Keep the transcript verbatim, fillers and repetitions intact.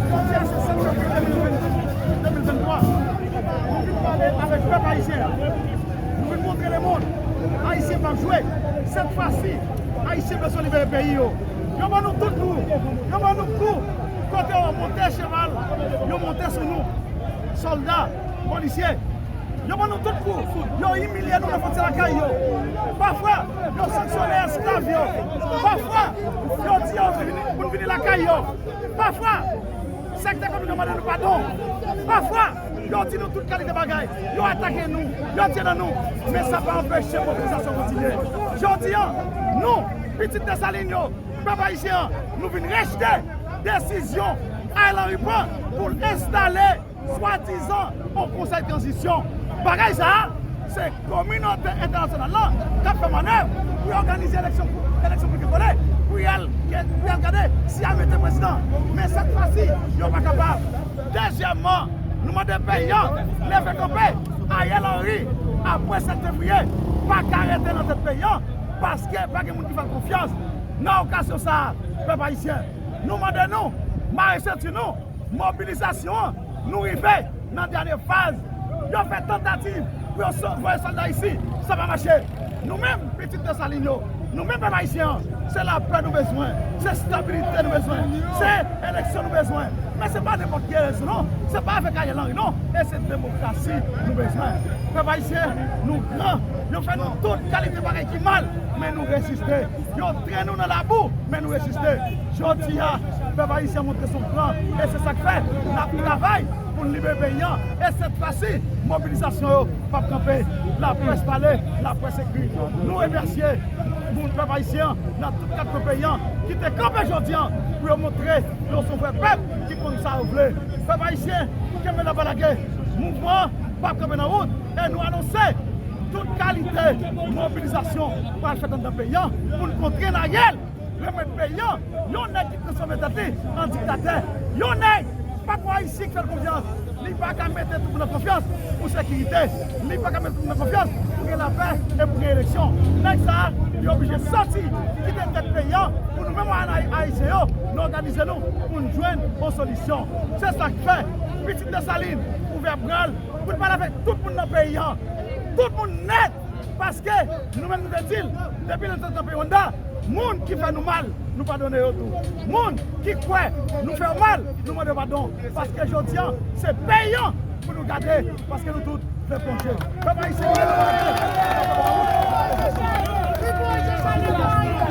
Jodi a se sèt fevriye de mil venntwa. Nou vin pale avèk pèp ayisyen an. Nou vin montre lemonn, Ayisyen p ap jwe. Sèt fwa si, Ayisyen bezwen libere peyi yo. Yo ban nou tout kou. Yo ban nou kou. Kote yo monte cheval, yo monte sou nou. Sòlda, polisye, yo ban nou tout kou. Yo imilye nou nan fwontyè lakay yo. Pafwa, yo sanksyone esklav yo. Pafwa, yo di yo vini, pou n vini lakay yo. Pafwa, sektè ekonomik yo mande nou padon. Pafwa, yo di nou tout kalite bagay. Yo atake nou, yo tire nan nou. Men sa pa anpeche mobilizasyon kontinye. Jodi a, nou, pitit Desalin yo, pèp ayisyen an, nou vin rejte desizyon Ariel Henry pran pou l enstale swadizan yon konsèy tranzisyon. Bagay sa a, se kominote entènasyonal la k ap fè mannèv pou y òganize eleksyon, eleksyon pou kole, pou y al, pou y al gade si y a mete prezidan. Men sèt fwa si, yo pa kapab. Dezyèmman, nou mande peyi a leve kanpe. Ariel Henry, apre sèt fevriye, pa ka rete nan tèt peyi a, paske pa gen moun ki fè l konfyans. Nan okazyon sa a, pèp ayisyen, nou mande nou mare senti nou. Mobilizasyon an, nou rive nan dènye faz. Yo fè tantativ pou yo so-, voye sòlda isi, sa pa mache. Nou menm, pitit Desalin yo, nou menm pèp ayisyen an, se lapè nou bezwen, se stabilite nou bezwen, se eleksyon nou bezwen. Men se pa nenpòt ki eleksyon non, se pa avèk Ariel Henry non, e se demokrasi nou bezwen. Pèp ayisyen, nou gran, yo fè nou tout kalite bagay ki mal, men nou reziste. Yo trennen nou nan labou, men nou reziste. Jodi a, pèp ayisyen montre son gran, e se sa k fè n ap travay pou n libere peyi a. E sèt fwa si, mobilizasyon yo p ap kanpe. Laprès pale, laprès ekri. Nou remèsye moun pèp ayisyen an nan tout kat kwen peyi a ki te kanpe jodi a pou yo montre yo se yon vrè pèp ki konn sa yo vle. Pèp ayisyen, kenbe la pa lage. Mouvman an p ap kanpe nan wout. E nou anonse tout kalite mobilizasyon pral fèt anndan peyi a pou n kontre Ariel, remèt peyi a yon nèg ki transfòme tèt li an diktatè, yon nèg pa pou Ayisyen k fè l konfyans. Li pa ka mete tout moun nan konfyans pou sekirite. Li pa ka mete tout moun nan konfyans pou gen lapè e pou gen eleksyon. Nèg sa a, li oblije sòti, kite tèt peyi a pou nou menm Ay-, Ayisyen yo, nou òganize nou pou n jwenn yon solisyon. Se sa k fè Pitit Desalin ouvè bra l pou l pale avèk tout moun nan peyi a. Tout moun nèt, paske nou menm nou te di l, depi l antre nan peyi Rwanda, moun ki fè nou mal, nou padone yo tou. Moun ki kwè nou fè yo mal, nou mande yo padon. Paske jodi a, se peyi a pou nou gade, paske nou tout vle plonje. Pèp ayisyen, nou mete nou nan wout.